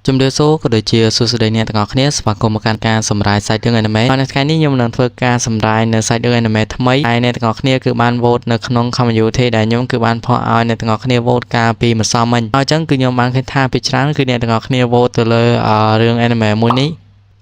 ជំរាបសួរក៏ដូចជាសួស្តីអ្នកទាំងអស់គ្នាស្វាគមន៍មកកាន់ការសម្រាយសាច់រឿង anime ហើយនៅថ្ងៃនេះខ្ញុំនឹងធ្វើការសម្រាយនៅសាច់រឿង anime ថ្មីហើយអ្នកទាំងអស់គ្នាគឺបាន vote នៅក្នុង community ដែលខ្ញុំគឺបានផុសឲ្យអ្នកទាំងអស់គ្នា vote កាលពីម្សិលមិញហើយអញ្ចឹងគឺខ្ញុំបានឃើញថាពីច្រើនគឺអ្នកទាំងអស់គ្នា vote ទៅលើរឿង anime មួយនេះ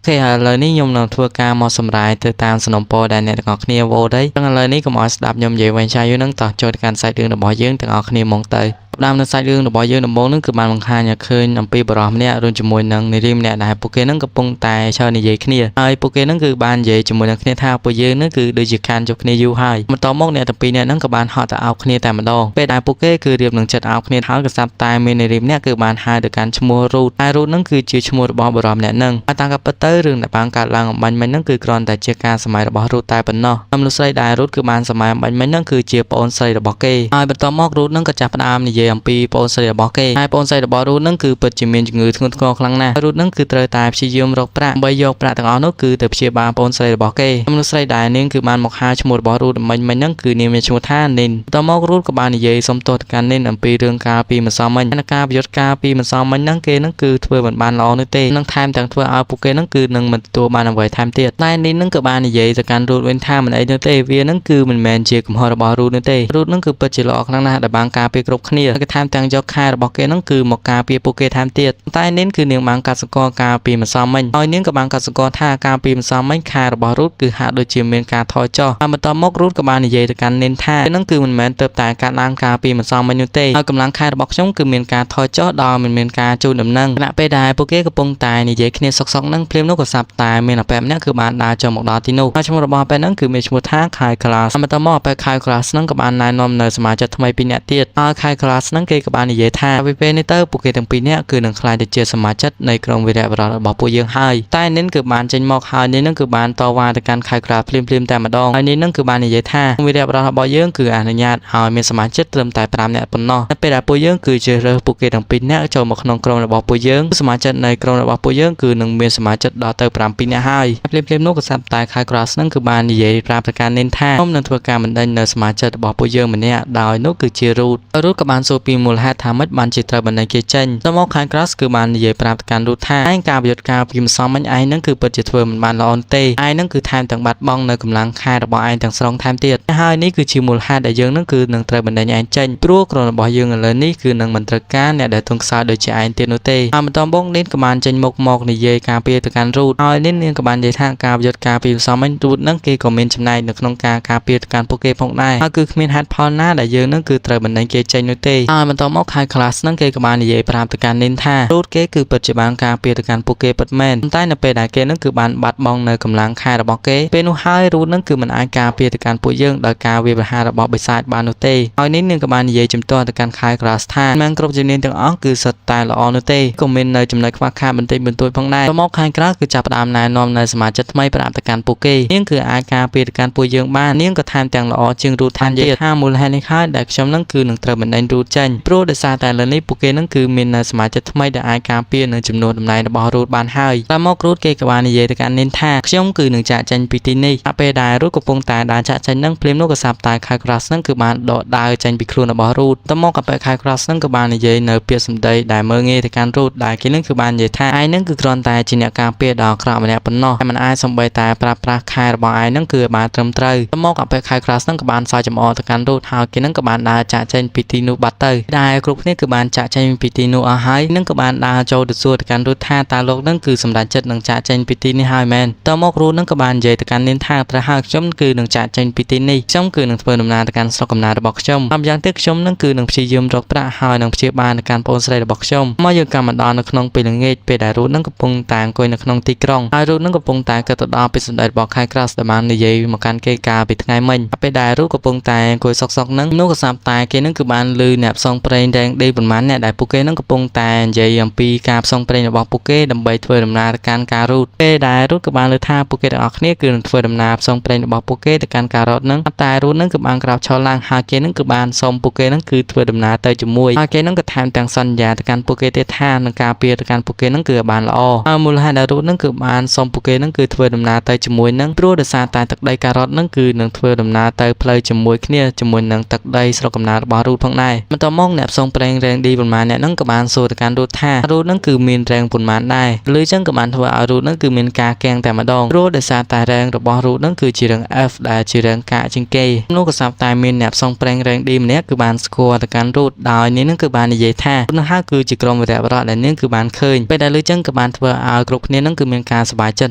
OK ឥឡូវនេះខ្ញុំនឹងធ្វើការមកសម្រាយទៅតាមសំណូមពរដែលអ្នកទាំងអស់គ្នា vote ហើយអញ្ចឹងឥឡូវនេះកុំឲ្យស្ដាប់ខ្ញុំនិយាយវែងឆ្ងាយយូរហ្នឹងតោះចូលទៅកាន់សាច់រឿងរបស់យើងទាំងអស់គ្នាហ្មងទៅផ្ដើមនៅសាច់រឿងរបស់យើងដំបូងហ្នឹងគឺបានបង្ហាញឲ្យឃើញអំពីបុរសម្នាក់រួមជាមួយនឹងនារីម្នាក់ដែលពួកគេហ្នឹងកំពុងតែឈរនិយាយគ្នាហើយពួកគេហ្នឹងគឺបាននិយាយជាមួយនឹងគ្នាថាពួកយើងហ្នឹងគឺដូចជាខានជួបគ្នាយូរហើយបន្ទាប់មកអ្នកទាំងពីរនាក់ហ្នឹងក៏បានហត់ទៅអោបគ្នាតែម្ដងពេលដែលពួកគេគឺរៀបនឹងចិត្តអោបគ្នាហើយក៏ស្រាប់តែមាននារីម្នាក់គឺបានហៅទៅកាន់ឈ្មោះរូតហើយរូតហ្នឹងគឺជាឈ្មោះរបស់បុរសម្នាក់ហ្នឹងហើយតាមក៏ពិតទៅរឿងដែលបានកើតឡើងអម្បាញ់មិញហ្នឹងគឺគ្រាន់តែជាការសម័យរបស់រូតតែប៉ុណ្ណោះហើយមនុស្សស្រីដែលរូតគឺបានសម័យអម្បាញ់មិញហ្នឹងគឺជាប្អូនស្រីរបស់គេហើយបន្ទាប់មករូតហ្នឹងក៏ចាប់ផ្ដើមនិយាយអំពីប្អូនស្រីរបស់គេហើយប្អូនស្រីរបស់រូតហ្នឹងគឺពិតជាមានជំងឺធ្ងន់ធ្ងរខ្លាំងណាស់ហើយរូតហ្នឹងគឺត្រូវតែព្យាយាមរកប្រាក់ដើម្បីយកប្រាក់ទាំងអស់នោះគឺទៅព្យាបាលប្អូនស្រីរបស់គេមនុស្សស្រីដែលនាងគឺបានមកហៅឈ្មោះរបស់រូតមិញមិញហ្នឹងគឺនាងមានឈ្មោះថានីនបន្ទាប់មករូតក៏បាននិយាយសុំទោសទៅកាន់នីនអំពីរឿងកាលពីម្សិលមិញហើយការប្រយុទ្ធកាលពីម្សិលមិញហ្នឹងគេហ្នឹងគឺធ្វើមិនបានល្អនោះទេនឹងថែមទាំងធ្វើឲ្យពួកគេហ្នឹងគឺនឹងមិនទទួលបានអ្វីថែមទៀតតែនីនហ្នឹងក៏បាននិយាយទៅកាន់រូតវិញថាមិនអីនោះទេវាហ្នឹងគឺមិនមែនជាកំហុសរបស់រូតនោះទេរូតហ្នឹងគឺពិតជាល្អខ្លាំងណាស់ដែលបានការពារគ្រប់គ្នាហើយក៏ថែមទាំងយកខែរបស់គេហ្នឹងគឺមកការពារពួកគេថែមទៀតតែនីនគឺនាងបានកត់សម្គាល់ការពីម្សិលមិញហើយនាងក៏បានកត់សម្គាល់ថាការពីម្សិលមិញខែរបស់រូតគឺហាក់ដូចជាមានការថយចុះហើយបន្ទាប់មករូតក៏បាននិយាយទៅកាន់នីនថាហ្នឹងគឺមិនមែនទៅតែការឡើងការពីម្សិលមិញនោះទេហើយកម្លាំងខែរបស់ខ្ញុំគឺមានការថយចុះដោយមិនមានការជូនដំណឹងខណៈពេលដែលពួកគេកំពុងតែនិយាយគ្នាសុកៗហ្នឹងភ្លាមនោះក៏ស្រាប់តែមានអាប៉ែម្នាក់គឺបានដើរចូលមកដល់ទីនោះហើយឈ្មោះរបស់អាប៉ែហ្នឹងគឺមានឈ្មោះថាខៃក្លាសហើយបន្ទាប់មកអាប៉ែខៃក្លាសហ្នឹងក៏បានណែនាំនៅសមាជិកថ្មីពីរនាក់ទៀតហើយខៃក្លាសហ្នឹងគេក៏បាននិយាយថាពីពេលនេះទៅពួកគេទាំងពីរនាក់គឺនឹងក្លាយទៅជាសមាជិកនៃក្រុមវីរៈបុរសរបស់ពួកយើងហើយតែនីនគឺបានចេញមកហើយនីនហ្នឹងគឺបានតវ៉ាទៅកាន់ខៃក្លាសភ្លាមៗតែម្ដងហើយនីនហ្នឹងគឺបាននិយាយថាវីរៈបុរសរបស់យើងគឺអនុញ្ញាតឲ្យមានសមាជិកត្រឹមតែ5នាក់ប៉ុណ្ណោះតែពេលដែលពួកយើងគឺជ្រើសរើសពួកគេទាំងពីរនាក់ចូលមកក្នុងក្រុមរបស់ពួកយើងសមាជិកនៃក្រុមរបស់ពួកយើងគឺនឹងមានសមាជិកដល់ទៅ7នាក់ហើយភ្លាមៗនោះក៏ស្រាប់តែខៃក្រាសហ្នឹងគឺបាននិយាយប្រាប់ទៅកាន់នីនថាខ្ញុំនឹងធ្វើការបណ្ដេញនៅសមាជិករបស់ពួកយើងម្នាក់ដោយនោះគឺជារូតរូតក៏បានសួរពីមូលហេតុថាម៉េចបានជាត្រូវបណ្ដេញគេចេញទៅមកខៃក្រាសគឺបាននិយាយប្រាប់ទៅកាន់រូតថាឯងការប្រយុទ្ធការពីម្សិលមិញឯងហ្នឹងគឺពិតជាធ្វើមិនបានល្អទេឯងហ្នឹងគឺថែមទាំងបាត់បង់នៅកម្លាំងខែរបស់ឯងទាំងស្រុងថែមទៀតហើយនេះគឺជាមូលហេតុដែលយើងហ្នឹងគឺនឹងត្រូវបណ្ដេញឯងចេញព្រោះក្រុមរបស់យើងឥឡូវនេះគឺនឹងមិនត្រូវការអ្នកដែលទន់ខ្សោយដូចជាឯងទៀតនោះទេហើយបន្តមកនីនក៏បានចេញមុខមកនិយាយការពារទៅកាន់រូតហើយនីននាងក៏បាននិយាយថាការប្រយុទ្ធការពីម្សិលមិញរូតហ្នឹងគេក៏មានចំណែកនៅក្នុងការការពារទៅកាន់ពួកគេផងដែរហើយគឺគ្មានហេតុផលណាដែលយើងហ្នឹងគឺត្រូវបណ្ដេញគេចេញនោះទេហើយបន្តមកខៃក្លាសហ្នឹងគេក៏បាននិយាយប្រាប់ទៅកាន់នីនថារូតគេគឺពិតជាបានការពារទៅកាន់ពួកគេពិតមែនតែនៅពេលដែលគេហ្នឹងគឺបានបាត់បង់នៅកម្លាំងខែរបស់គេពេលនោះហើយរូតហ្នឹងគឺមិនអាចការពារទៅកាន់ពួកយើងដោយការវាយប្រហាររបស់បិសាចបាននោះទេហើយនេះនាងក៏បាននិយាយជំទាស់ទៅកាន់ខែក្រាសថាមិនគ្រប់ជំនាញទាំងអស់គឺសុទ្ធតែល្អនោះទេក៏មាននៅចំណុចខ្វះខាតបន្តិចបន្តួចផងដែរទៅមកខែក្រាសគឺចាប់ផ្ដើមណែនាំនៅសមាជិកថ្មីប្រាប់ទៅកាន់ពួកគេនាងគឺអាចការពារទៅកាន់ពួកយើងបាននាងក៏ថែមទាំងល្អជាងរូតថែមទៀតថាមូលហេតុនេះហើយដែលខ្ញុំនឹងគឺនឹងត្រូវបណ្ដេញរូតចេញព្រោះដោយសារតែលើនេះពួកគេនឹងគឺមាននៅសមាជិកថ្មីដែលអាចការពារនៅចំនួនតំណែងរបស់រូតបានហើយតែមករូតគេក៏បាននិយាយទៅកាន់នីនថាខ្ញុំគឺនឹងចាកចេញពីទីនេះពេលដែលរូតកំពុងតែដើរចាកចេញនឹងភ្លាមនោះក៏ស្រាប់តែខៅក្រាសនឹងគឺបានដកដាវចេញពីខ្លួនរបស់រូតទៅមកកាប៉ែខៅក្រាសនឹងក៏បាននិយាយនៅពាក្យសម្ដីដែលមើលងាយទៅកាន់រូតដែលគេនឹងគឺបាននិយាយថាឯងនឹងគឺគ្រាន់តែជាអ្នកការពារដ៏អាក្រក់ម្នាក់ប៉ុណ្ណោះតែមិនអាចសំបីតែប្រើប្រាស់ខែរបស់ឯងនឹងគឺឲ្យបានត្រឹមត្រូវទៅមកកាប៉ែខៅក្រាសនឹងក៏បានសើចចំអកទៅកាន់រូតហើយគេនឹងក៏បានដើរចាកចេញពីទីនោះបាត់ទៅដែលគ្រប់គ្នាគឺបានចាកចេញពីទីនោះអស់ហើយនឹងក៏បានដើរចូលទៅសួរទៅកាន់រូតថាតើលោកនឹងគឺសម្រេចចិត្តនឹងចាកចេញពីទីនេះហើយមែនតមករូតនឹងក៏បាននិយាយទៅកាន់នាងថាត្រូវហើយខ្ញុំគឺនឹងចាកចេញពីទីនេះខ្ញុំគឺនឹងធ្វើដំណើរទៅកាន់ស្រុកកំណើតរបស់ខ្ញុំហើយម្យ៉ាងទៀតខ្ញុំនឹងគឺនឹងព្យាយាមរកប្រាក់ហើយនឹងព្យាបាលទៅកាន់ប្អូនស្រីរបស់ខ្ញុំមកយើងកម្មមកដល់នៅក្នុងពេលល្ងាចពេលដែលរូតនឹងកំពុងតែអង្គុយនៅក្នុងទីក្រុងហើយរូតនឹងកំពុងតែគិតទៅដល់ពីសម្ដីរបស់ខែក្រាសដែលបាននិយាយមកកាន់គេកាលពីថ្ងៃមិញពេលដែលរូតកំពុងតែអង្គុយសុកៗនឹងនោះក៏ស្រាប់តែគេនឹងគឺបានលឺអ្នកផ្សងព្រេងរែងដេប្រមាណអ្នកដែលពួកគេនឹងកំពុងតែនិយាយអំពីការផ្សងព្រេងរបស់ពួកគេដើម្បីធ្វើដំណើរទៅកាន់ការរូតពេលដែលរូតក៏បានលើថាពួកគេទាំងអស់គ្នាគឺនឹងធ្វើដំណើរផ្សងព្រេងរបស់ពួកគេទៅកាន់ការ៉ុតនឹងតែរូតនឹងគឺបានក្រោកឈរឡើងហើយគេនឹងគឺបានសុំពួកគេនឹងគឺធ្វើដំណើរទៅជាមួយហើយគេនឹងក៏ថែមទាំងសន្យាទៅកាន់ពួកគេទៀតថានឹងការពារទៅកាន់ពួកគេនឹងគឺឲ្យបានល្អហើយមូលហេតុដែលរូតនឹងគឺបានសុំពួកគេនឹងគឺធ្វើដំណើរទៅជាមួយនឹងព្រោះដោយសារតែទឹកដីការ៉ុតនឹងគឺនឹងធ្វើដំណើរទៅផ្លូវជាមួយគ្នាជាមួយនឹងទឹកដីស្រុកកំណើតរបស់រូតផងដែរ បន្ទាប់មកអ្នកផ្សងព្រេង rank D ប៉ុន្មានអ្នកហ្នឹងក៏បានសួរទៅកាន់រូតថារូតហ្នឹងគឺមាន rank ប៉ុន្មានដែរឬចឹងក៏បានធ្វើឲ្យរូតហ្នឹងគឺមានការកៀងតែម្ដងព្រោះដោយសារតែ rank របស់រូតហ្នឹងគឺជា rank F ដែលជា rank កាកជាងគេនោះក៏ស្រាប់តែមានអ្នកផ្សងព្រេង rank D ម្នាក់គឺបានស្គាល់ទៅកាន់រូតដោយនាងហ្នឹងគឺបាននិយាយថានោះហើយគឺជាក្រុមវីរៈបុរសដែលនាងគឺបានឃើញពេលដែលឮចឹងក៏បានធ្វើឲ្យគ្រប់គ្នាហ្នឹងគឺមានការសប្បាយចិត្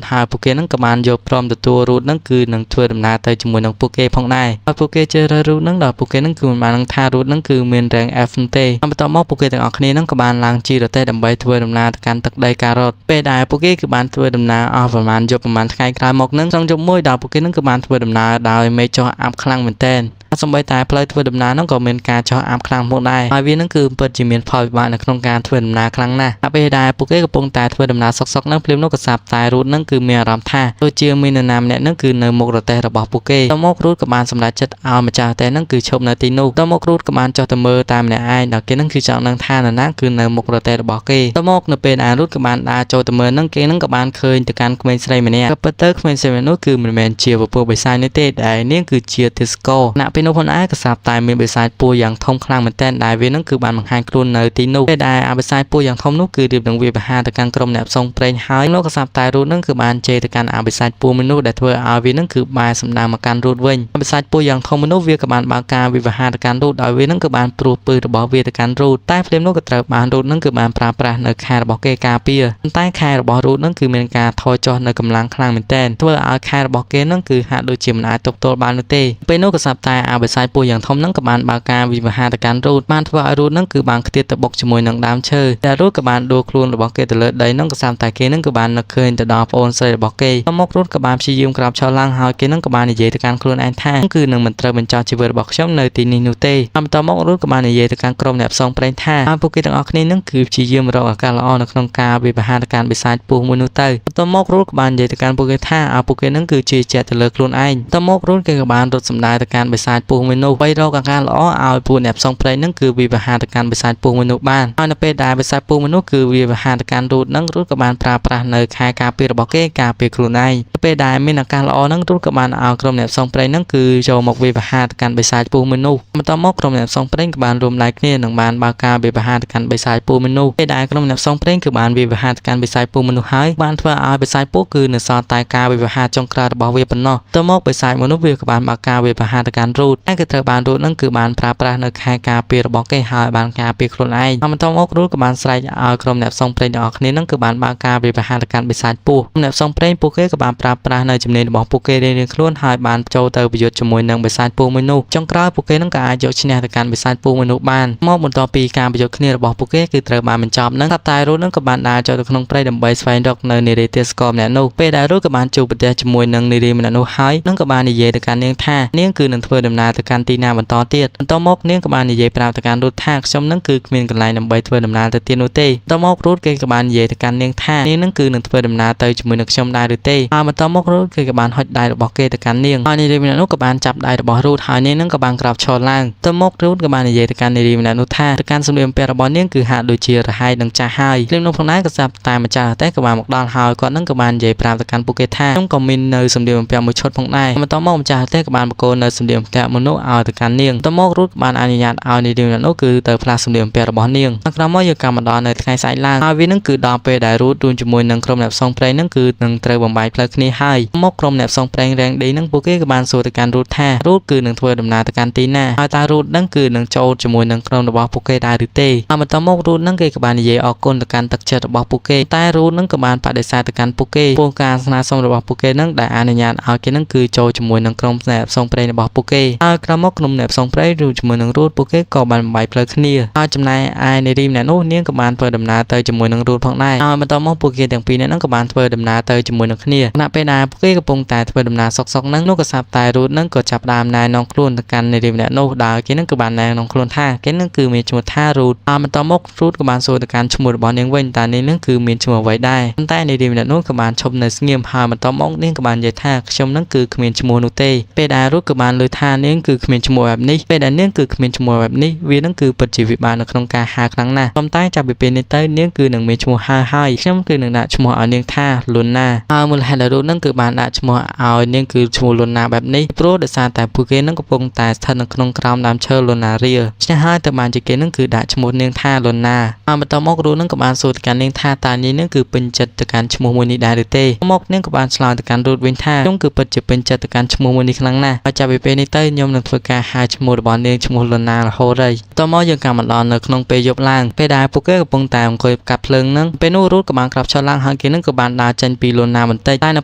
តហើយពួកគេហ្នឹងក៏បានយកព្រមទទួលរូតហ្នឹងគឺនឹងធ្វើដំណើរទៅជាមួយនឹងពួកគេផងដែរហើយពួកគេជ្រើសរើសរូតហ្នឹងដល់ពួកគេហ្នឹងគឺមិនបានដឹងថារូតហ្នឹងគឺមាន rank F នោះទេហើយបន្ទាប់មកពួកគេទាំងអស់គ្នាហ្នឹងក៏បានឡើងជិះរទេះដើម្បីធ្វើដំណើរទៅកាន់ទឹកដីការ៉ុតពេលដែលពួកគេគឺបានធ្វើដំណើរអស់ប្រហែលយប់ប្រហែលថ្ងៃក្រោយមកហ្នឹងក្នុងយប់មួយដល់ពួកគេហ្នឹងគឺបានធ្វើដំណើរដោយមេឃចុះអាប់ខ្លាំងមែនទែនសូម្បីតែផ្លូវធ្វើដំណើរហ្នឹងក៏មានការចុះអាប់ខ្លាំងផងដែរហើយវាហ្នឹងគឺពិតជាមានផលវិបាកនៅក្នុងការធ្វើដំណើរខ្លាំងណាស់ពេលដែលពួកគេកំពុងតែធ្វើដំណើរសុកៗហ្នឹងភ្លាមនោះក៏ស្រាប់តែរូតហ្នឹងគឺមានអារម្មណ៍ថាដូចជាមាននរណាម្នាក់ហ្នឹងគឺនៅមុខរទេះរបស់ពួកគេតមករូតក៏បានសម្រេចចិត្តឲ្យម្ចាស់រទេះហ្នឹងគឺឈប់នៅទីនោះតមករូតក៏បានចុះទៅមើលតាមម្នាក់ឯងដល់គេហ្នឹងគឺចង់ដឹងថានរណាគឺនៅមុខរទេះរបស់គេតមកនៅពេលដែលរូតក៏បានដើរចូលទៅមើលហ្នឹងគេហ្នឹងក៏បានឃើញទៅកាន់ក្មេងស្រីម្នាក់ក៏ពិតទៅក្មេងស្រីម្នាក់នោះគឺមិនមែនជាពពួកបិសាចនេះទេដែលនាងគឺជាទេសកលណពេលនោះផងដែរក៏ស្រាប់តែមានបិសាចពស់យ៉ាងធំខ្លាំងមែនទែនដែលវានឹងគឺបានបង្ហាញខ្លួននៅទីនោះពេលដែលអាបិសាចពស់យ៉ាងធំនោះគឺរៀបនឹងវាប្រហារទៅកាន់ក្រុមអ្នកផ្សងព្រេងហើយនោះក៏ស្រាប់តែរូតនឹងគឺបានជេរទៅកាន់អាបិសាចពស់មួយនោះដែលធ្វើឲ្យវានឹងគឺបែរសម្ដៅមកកាន់រូតវិញបិសាចពស់យ៉ាងធំមួយនោះវាក៏បានបើកការវិវហារទៅកាន់រូតដោយវានឹងគឺបានព្រួសពឹសរបស់វាទៅកាន់រូតតែភ្លាមនោះក៏ត្រូវបានរូតនឹងគឺបានប្រើប្រាស់នៅខែរបស់គេការពារប៉ុន្តែខែរបស់រូតនឹងគឺមានការថយចុះនៅកម្លាំងខ្លាំងមែនទែនធ្វើឲ្យខែរបស់គេនឹងគឺហាក់ដូចជាមិនអាចទប់ទល់បាននោះទេពេលនោះក៏ស្រាប់តែអាបិសាចពស់យ៉ាងធំនឹងក៏បានបើកការវិវហារទៅកាន់រូតបានធ្វើឲ្យរូតនឹងគឺបានខ្ទាតទៅបុកជាមួយនឹងដើមឈើតែរូតក៏បានដួលខ្លួនរបស់គេទៅលើដីនឹងក៏ស្រាប់តែគេនឹងក៏បាននឹកឃើញទៅដល់ប្អូនស្រីរបស់គេមករូតក៏បានព្យាយាមក្រោកឈរឡើងហើយគេនឹងក៏បាននិយាយទៅកាន់ខ្លួនឯងថាគឺនឹងមិនត្រូវបញ្ចប់ជីវិតរបស់ខ្ញុំនៅទីនេះនោះទេហើយបន្តមករូតក៏បាននិយាយទៅកាន់ក្រុមអ្នកផ្សងព្រេងថាឲ្យពួកគេទាំងអស់គ្នានឹងគឺព្យាយាមរកឱកាសល្អនៅក្នុងការវិវហារទៅកាន់បិសាចពស់មួយនោះទៅបន្តមករូតក៏បាននិយាយទៅកាន់ពួកគេថាឲ្យពួកគេនឹងគឺជាជឿជាក់ទៅលើខ្លួនឯងបន្តមករូតគេក៏បានរត់សម្ដៅទៅកាន់បិសាចពស់មួយនោះបីរកឱកាសល្អឲ្យពួកអ្នកផ្សងព្រេងនឹងគឺវិវហារទៅកាន់បិសាចពស់មួយនោះបានហើយនៅពេលដែលបិសាចពស់មួយនោះគឺវាវិហារទៅកាន់រូតនឹងរូតក៏បានប្រើប្រាស់នៅខែការពាររបស់គេការពារខ្លួនឯងពេលដែលមានឱកាសល្អនឹងរូតក៏បានឲ្យក្រុមអ្នកផ្សងព្រេងនឹងគឺចូលមកវិវហារទៅកាន់បិសាចពស់មួយនោះបន្តមកក្រុមអ្នកផ្សងព្រេងក៏បានរួមដៃគ្នានិងបានបើកការវិវហារទៅកាន់បិសាចពស់មួយនោះពេលដែលក្រុមអ្នកផ្សងព្រេងគឺបានវិវហារទៅកាន់បិសាចពស់មួយនោះហើយបានធ្វើឲ្យបិសាចពស់គឺនៅសល់តែការវិវហារចុងក្រោយរបស់វាប៉ុណ្ណោះទៅមកបិសាចមួយនោះវាក៏បានបើកការវិវហារទៅកាន់រូតតែគឺត្រូវបានរូតនឹងគឺបានប្រើប្រាស់នៅខែការពាររបស់គេហើយបានការពារខ្លួនឯងហើយបន្តមករូតក៏បានស្រែកឲ្យក្រុមអ្នកផ្សងព្រេងទាំងអស់គ្នានឹងគឺបានបើកការវិវហារទៅកាន់បិសាចពស់អ្នកផ្សងព្រេងពួកគេក៏បានប្រើប្រាស់នៅជំនាញរបស់ពួកគេរៀងៗខ្លួនហើយបានចូលទៅប្រយុទ្ធជាមួយនឹងបិសាចពស់មួយនោះចុងក្រោយពួកគេនឹងក៏អាចយកឈ្នះទៅកាន់បិសាចពស់មួយនោះបានមកបន្ទាប់ពីការប្រយុទ្ធគ្នារបស់ពួកគេគឺត្រូវបានបញ្ចប់នឹងតែរូតនឹងក៏បានដើរចូលទៅក្នុងព្រៃដើម្បីស្វែងរកនៅនារីទេសកលម្នាក់នោះពេលដែលរូតក៏បានជួបប្រទះជាមួយនឹងនារីម្នាក់នោះហើយនឹងក៏បាននិយាយទៅកាន់នាងថានាងគឺនឹងធ្វើដំណើរទៅកាន់ទីណាបន្តទៀតបន្តមកនាងក៏បាននិយាយប្រាប់ទៅកាន់រូតថាខ្ញុំនឹងគឺគ្មានកន្លែងដើម្បីធ្វើដំណើរទៅទៀតនោះទេបន្តមករូតគេក៏បាននិយាយទៅកាន់នាងថានាងនឹងគឺនឹងធ្វើដំណើរទៅជាមួយនឹងខ្ញុំដែរឬទេហើយបន្តមករូតគេក៏បានហុចដៃរបស់គេទៅកាន់នាងហើយនារីម្នាក់នោះក៏បានចាប់ដៃរបស់រូតហើយនាងនឹងក៏បានក្រោកឈរឡើងទៅមករូតក៏បាននិយាយទៅកាន់នារីម្នាក់នោះថាទៅកាន់សម្លៀកបំពាក់របស់នាងគឺហាក់ដូចជារហែកនឹងចាស់ហើយភ្លាមនោះផងដែរក៏ស្រាប់តែម្ចាស់តែក៏បានមកដល់ហើយគាត់នឹងក៏បាននិយាយប្រាប់ទៅកាន់ពួកគេថាខ្ញុំក៏មាននៅសម្លៀកបំពាក់មួយឈុតផងដែរបន្តមកម្ចាស់តែក៏បានបកគោនៅសម្លៀកបំពាក់មួយនោះឲ្យទៅកាន់នាងបន្តមករូតក៏បានអនុញ្ញាតឲ្យនារីម្នាក់នោះគឺទៅផ្លាស់សម្លៀកបំពាក់របស់នាងក្រោយមកយកកម្មមកដល់នៅថ្ងៃស្អែកឡើងហើយវានឹងគឺដល់ពេលដែលរូតរួមជាមួយនឹងក្រុមអ្នកផ្សងព្រេងនឹងគឺនឹងត្រូវបំបែកផ្លូវគ្នាហើយមកក្រុមអ្នកផ្សងព្រេងរ៉េងឌីនឹងពួកគេក៏បានសួរទៅកាន់រូតថារូតគឺនឹងធ្វើដំណើរទៅកាន់ទីណាហើយតើរូតនឹងគឺនឹងចូលជាមួយនឹងក្រុមរបស់ពួកគេដែរឬទេហើយបន្តមករូតនឹងគេក៏បាននិយាយអរគុណទៅកាន់ទឹកចិត្តរបស់ពួកគេតែរូតនឹងក៏បានបដិសេធទៅកាន់ពួកគេពោលការស្នើសុំរបស់ពួកគេនឹងដែលអនុញ្ញាតឲ្យគេនឹងគឺចូលជាមួយនឹងក្រុមអ្នកផ្សងព្រេងរបស់ពួកគេហើយក្រោយមកក្រុមអ្នកផ្សងព្រេងរួមជាមួយនឹងរូតពួកគេក៏បានបំបែកផ្លូវគ្នាហើយចំណែកឯនារីម្នាក់នោះនាងក៏បានធ្វើដំណើរទៅជាមួយនឹងរូតផងដែរហើយបន្តមកពួកគេទាំងពីរនាក់នឹងក៏បានធ្វើដំណើរទៅជាមួយនឹងគ្នាខណៈពេលដែលពួកគេកំពុងតែធ្វើដំណើរសុកៗហ្នឹងនោះក៏ស្រាប់តែរូតនឹងក៏ចាប់ដើមណែនាំខ្លួនទៅកាន់នារីម្នាក់នោះដោយគេនឹងក៏បានណែនាំខ្លួនថាគេនឹងគឺមានឈ្មោះថារូតហើយបន្តមករូតក៏បានសួរទៅកាន់ឈ្មោះរបស់នាងវិញតើនាងនឹងគឺមានឈ្មោះអ្វីដែរប៉ុន្តែនារីម្នាក់នោះក៏បានឈប់នៅស្ងៀមហើយបន្តមកនាងក៏បាននិយាយថាខ្ញុំនឹងគឺគ្មានឈ្មោះនោះទេពេលដែលរូតក៏បានលើថា នាងគឺគ្មានឈ្មោះបែបនេះពេលដែលនាងគឺគ្មានឈ្មោះបែបនេះវានឹងគឺពិតជាវិបាកនៅក្នុងការហៅខ្លាំងណាស់ប៉ុន្តែចាប់ពីពេលនេះទៅនាងគឺនឹងមានឈ្មោះហៅហើយខ្ញុំគឺនឹងដាក់ឈ្មោះឲ្យនាងថាលូណាហើយមូលហេតុដែលរូបនឹងគឺបានដាក់ឈ្មោះឲ្យនាងគឺឈ្មោះលូណាបែបនេះព្រោះដោយសារតែពួកគេនឹងកំពុងតែស្ថិតនៅក្នុងក្រោមដើមឈើលូណារៀលឆ្នេះហើយទៅបានជាគេនឹងគឺដាក់ឈ្មោះនាងថាលូណាហើយបន្តមករូបនឹងក៏បានសួរទៅកាន់នាងថាតើនាងនឹងគឺពេញចិត្តទៅកាន់ឈ្មោះមួយនេះដែរឬទេមកនាងក៏បានឆ្លើយទៅកាន់រូបវិញថាខ្ញុំគឺពិតជាពេញចិត្តទៅកាន់ឈ្មោះមួយនេះខ្លាំងណាស់ហើយចាប់ពីពេលនេះទៅខ្ញុំនឹងធ្វើការហៅឈ្មោះរបស់នាងឈ្មោះលូណារហូតហើយបន្តមកយើងក៏មកដល់នៅក្នុងពេលយប់ឡើងពេលដែលពួកគេកំពុងតែអង្គុយកាត់ភ្លើងនឹងពេលនោះរូតក៏បានក្របចុះឡើងហើយគេនឹងក៏បានដើរចេញពីលូណាបន្តិចតែនៅ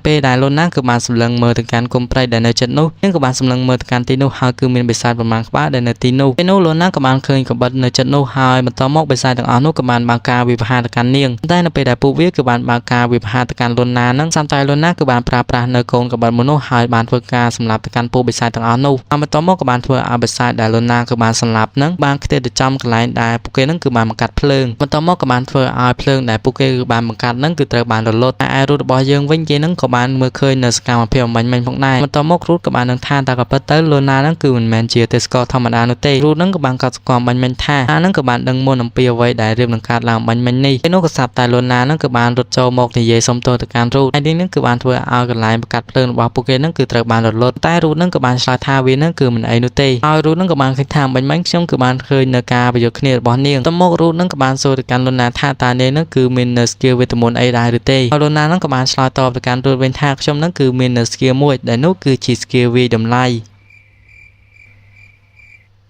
ពេលដែលលូណាគឺបានសម្លឹងមើលទៅកាន់គុំព្រៃដែលនៅជិតនោះនាងក៏បានសម្លឹងមើលទៅកាន់ទីនោះហើយគឺមានបិសាចប្រមាណក្បាលដែលនៅទីនោះពេលនោះលូណាក៏បានឃើញកបិតនៅជិតនោះហើយបន្តមកបិសាចទាំងអស់នោះក៏បានបើកការវិវហាទៅកាន់នាងតែនៅពេលដែលពួកវាគឺបានបើកការវិវហាទៅកាន់លូណានឹងសំតែលូណាគឺបានប្រើប្រាស់នៅកូនកបិតមួយនោះហើយបានធ្វើការសម្លាប់ទៅកាន់ពួកបិសាចទាំងអស់នោះហើយបន្តមកក៏បានធ្វើឲ្យបិសាចដែលលូណាគឺបានសម្លាប់នឹងបានខ្ទេចទៅចំកន្លែងដែលពួកគេនឹងគឺបានបង្កាត់ភ្លើងបន្តមកក៏បានធ្វើឲ្យភ្លើងដែលពួកគេគឺបានបង្កាត់នឹងគឺត្រូវបានរលត់តែឯរូតរបស់យើងវិញគេនឹងក៏បានមើលឃើញនៅសកម្មភាពអំបញ្ញមិញផងដែរបន្តមករូតក៏បាននឹងថាតែក៏ពិតទៅលូណានឹងគឺមិនមែនជាទេសកលធម្មតានោះទេរូតនឹងក៏បានកត់ស្គាល់អំបញ្ញមិញថាអានឹងក៏បានដឹងមុនអំពីអ្វីដែលរៀបនឹងកើតឡើងអំបញ្ញមិញនេះពេលនោះក៏ស្រាប់តែលូណានឹងក៏បានរត់ចូលមកនិយាយសុំទោសទៅកាន់រូតហើយនេះនឹងគឺបានធ្វើឲ្យកន្លែងបង្កាត់ភ្លើងរបស់ពួកគេនឹងគឺត្រូវបានរលត់តែរូតនឹងក៏បានឆ្លើយថាវានឹងគឺមិនអីនោះទេហើយរូតនឹងក៏បានឃើញថាអំបញ្ញមិញខ្ញុំគឺបានឃើញនៅការប្រយុទ្ធគ្នារបស់នាងតមករូតនឹងក៏បានសួរទៅកាន់លូណាថាតើនាងនឹងគឺមាននៅ skill វេទមន្តអីដែរឬទេហើយលូណានឹងក៏បានឆ្លើយតបទៅកាន់រូតវិញថាខ្ញុំនឹងគឺមាននៅ skill មួយដែលនោះគឺជា skill វាយតម្លៃ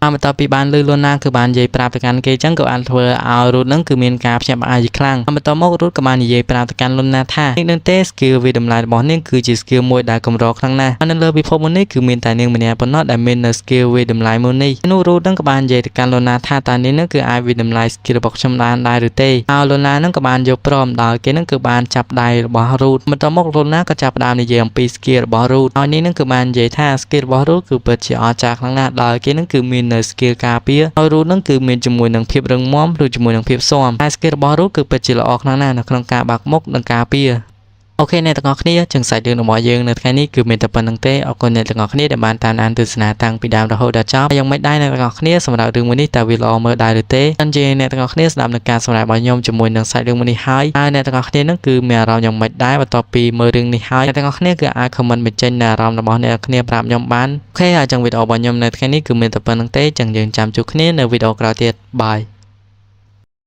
ហើយបន្ទាប់ពីបានលឺលូណាគឺបាននិយាយប្រាប់ទៅកាន់គេចឹងក៏បានធ្វើឲ្យរូតនឹងគឺមានការភ្ញាក់ផ្អើលជាខ្លាំងហើយបន្ទាប់មករូតក៏បាននិយាយប្រាប់ទៅកាន់លូណាថានាងនឹងទេ skill វាយតម្លៃរបស់នាងគឺជា skill មួយដែលកម្រខ្លាំងណាស់ហើយនៅលើពិភពមួយនេះគឺមានតែនាងម្នាក់ប៉ុណ្ណោះដែលមាននៅ skill វាយតម្លៃមួយនេះនោះរូតនឹងក៏បាននិយាយទៅកាន់លូណាថាតើនាងនឹងគឺអាចវាយតម្លៃ skill របស់ខ្ញុំបានដែរឬទេហើយលូណានឹងក៏បានយកព្រមដោយគេនឹងគឺបានចាប់ដៃរបស់រូតបន្ទាប់មកលូណាក៏ចាប់ផ្ដើមនិយាយអំពី skill របស់រូតហើយនាងនឹងគឺបាននិយាយថា skill របស់រូតគឺពិតជាអស្ចារ្យខ្លាំងណាស់ដោយគេនឹងគឺមាននៅ skill ការពារហើយរូតនឹងគឺមានជាមួយនឹងភាពរឹងមាំឬជាមួយនឹងភាពស៊ាំតែ skill របស់រូតគឺពិតជាល្អខ្លាំងណាស់នៅក្នុងការបើកមុខនិងការពារ OK អ្នកទាំងអស់គ្នាចឹងសាច់រឿងរបស់យើងនៅថ្ងៃនេះគឺមានតែប៉ុណ្្នឹងទេអរគុណអ្នកទាំងអស់គ្នាដែលបានតាមដានទស្សនាតាំងពីដើមរហូតដល់ចប់ហើយយ៉ាងម៉េចដែរអ្នកទាំងអស់គ្នាសម្រាប់រឿងមួយនេះតើវាល្អមើលដែរឬទេអញ្ចឹងអ្នកទាំងអស់គ្នាស្ដាប់នឹងការសម្ដែងរបស់ខ្ញុំជាមួយនឹងសាច់រឿងមួយនេះហើយហើយអ្នកទាំងអស់គ្នានឹងគឺមានអារម្មណ៍យ៉ាងម៉េចដែរបន្ទាប់ពីមើលរឿងនេះហើយអ្នកទាំងអស់គ្នាគឺអាច comment បញ្ចេញនូវអារម្មណ៍របស់អ្នកទាំងអស់គ្នាប្រាប់ខ្ញុំបាន OK ហើយចឹងវីដេអូរបស់ខ្ញុំនៅថ្ងៃនេះគឺមានតែប៉ុណ្្នឹងទេចឹងយើងចាំជួបគ្នានៅវីដេអូក្រោយទៀត Bye.